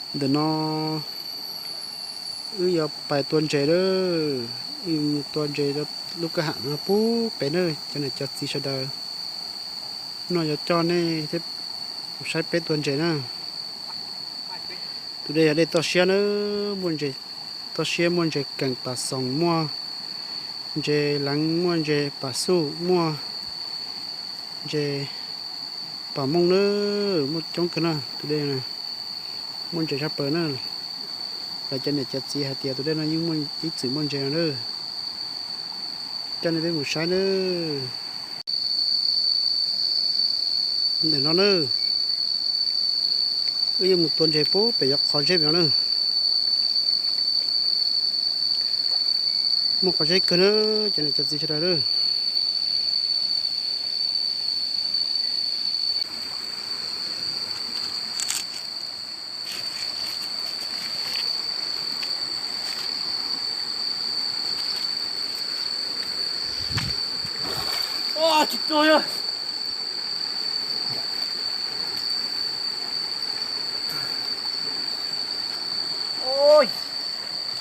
Ntawm no wb yuav pais tua ntses lawm, wb yuav mus tua ntses rau lub kwj ha no pub pem na, cov niam cov txiv sawv daws no yuav coj nej thiab saib peb tua ntses na. Tus dej yog dej toj siab na, muaj ntses toj siab, muaj ntses keem pam xoom, muaj ntses leev, muaj ntses pam xuj, muaj ntses pam mooj na, muaj coob kawg na tus dej na. Muaj ntses tshaj plaws na. Lawv cov niam cov txiv hais tias tus dej no yeej ib txwm muaj ntses no na. Coj nej peb mus saib na. Ntawm no na, wb yuav mus tua ntses pub pem cov qhov zeb pem no na. Muaj qhov zeb kawg na, cov niam cov txiv sawv daws na. Tsis tuag.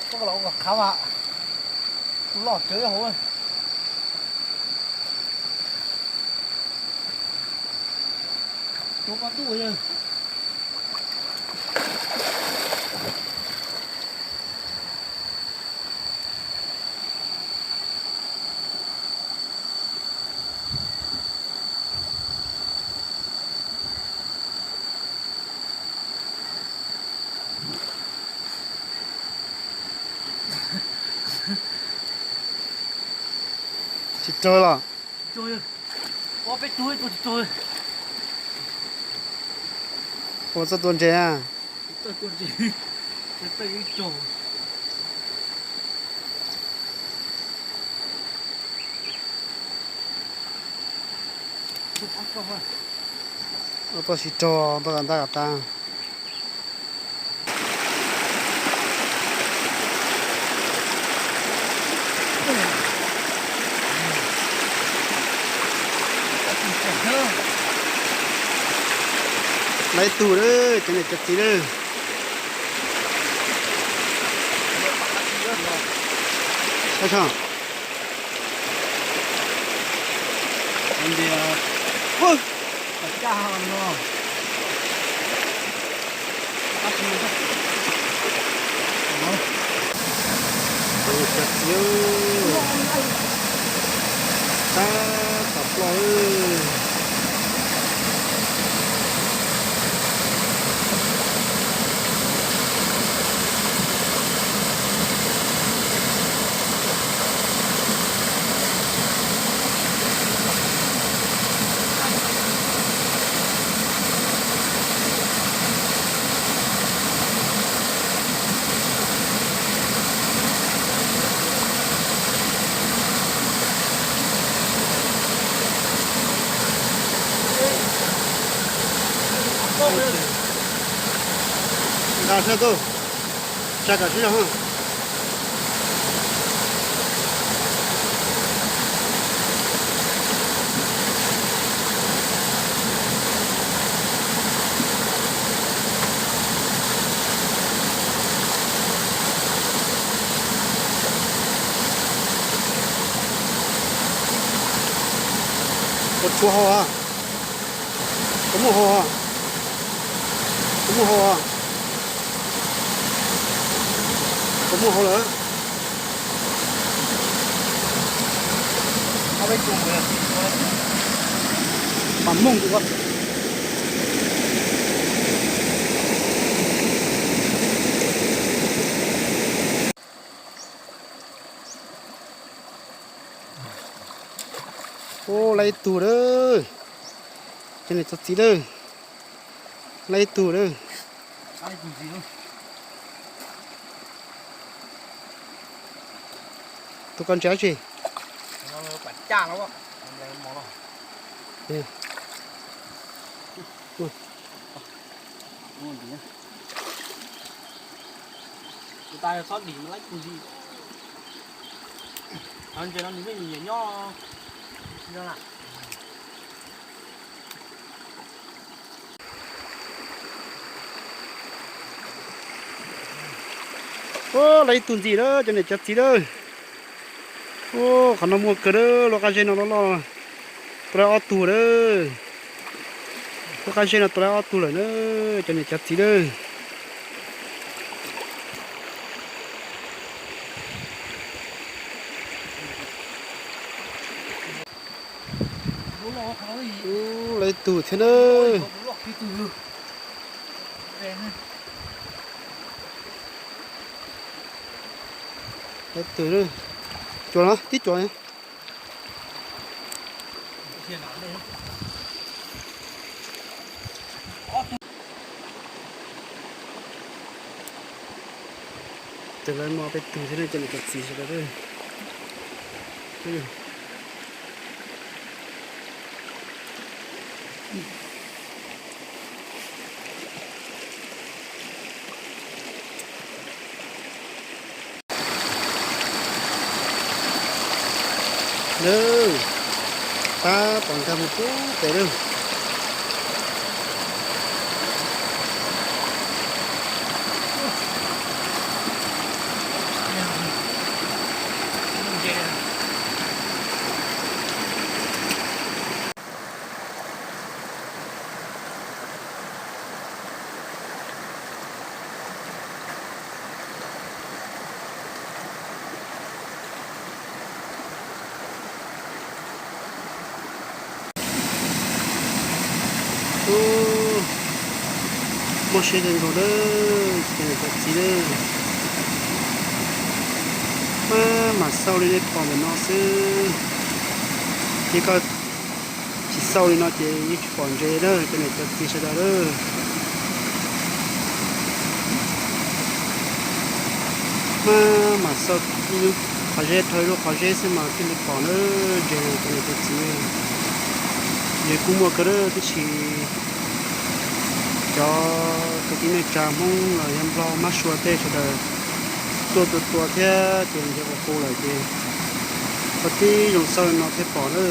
Koj los ua qhav mas loj tsawv hauv. Tua koj ntuj yawg. Tsis raug los? Ua txoj tua ntses a. Ua txoj siv raug tau nta tas. Lawv ib tug lawm, cov niam cov txiv lawm. Ab, cov niam cov txiv, tab tom ploj lawm. Nqa sab tuj, tsa kom sib zog. Koj tshuav hau a? Koj muaj hau a? Koj muaj hau a? Koj muaj hau lawm? Pam mooj tus ko. Ub, lawv ib tug lawm. Cov niam cov txiv lawm. Lawv ib tug lawm. Tus ko ntsia tsi? Tus tas txhob dim mas laib kuv ntsis. Qhov ntses no nws yeej nyiam nyob. Tsis zoo na. Lawv ib tug ntxiv lawm cov niam cov txiv lawm. Qhov no muaj kawg lawm, lub qab zeb no loj loj, tua lawm ob tug lawm. Lub qab zeb no tua lawm ob tug lawm na, cov niam cov txiv lawm. Lawv ib tug thiab na. Lawv ib tug, cuam no tib cuam. Ces lawv muaj peb tug thiab na, cov niam cov txiv sawv daws. Lawm, tab tom nkag mus pub pem lawm. Muaj siab kawg nkaus lawm cov niam cov txiv lawm. Maj mam xauj li nej pom ntawm no xwb. Ces koj tsis xauj li no ces yeej tsis pom ntses na cov niam cov txiv sawv daws lawm. Maj mam xauj qhov zeb, dhau lub qhov zeb xwb mas thiaj li pom na ntses cov niam cov txiv. Ntses kuj muaj kawg lawm tab sis cov kwv tij neej tsa Hmoob los yog Nplog Mab Suav tej sawv daws tuaj tua tua thiab ces ntses quas qus lawm ces koj tib zoo xauj no thiaj pom na.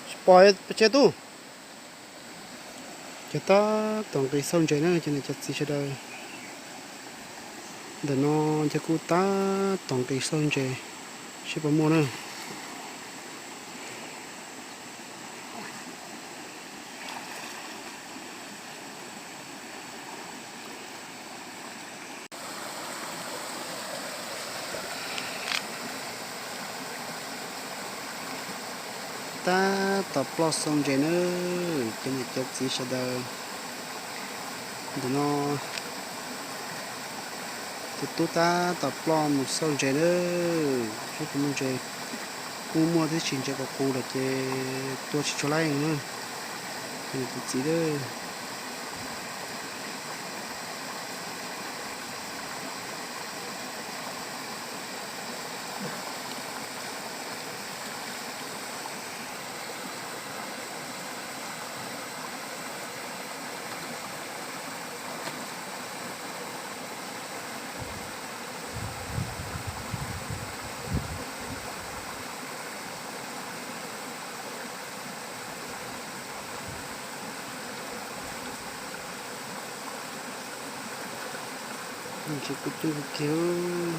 Tsis pom, pes tsawg tub. Ces tab tom nqis xauj ntses na cov niam cov txiv sawv daws. Ntawm no ces kuj tab tom nqis xauj ntses seb puas muaj na. Tab tom ploj xauj ntses na cov niam cov txiv sawv daws. Ntawm no tus tub tab tom ploj mus xauj ntses na, seb puas muaj ntses. Kuj muaj tab sis ntses quas qus lawm ces tua tsis tshua laib na cov niam cov txiv lawm. Ntses kuj coob kawg kiag.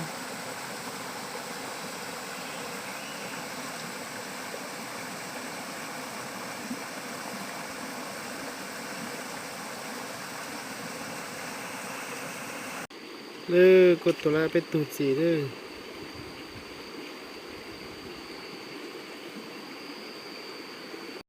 Lawv kuj tua lawm peb tug txiv lawm.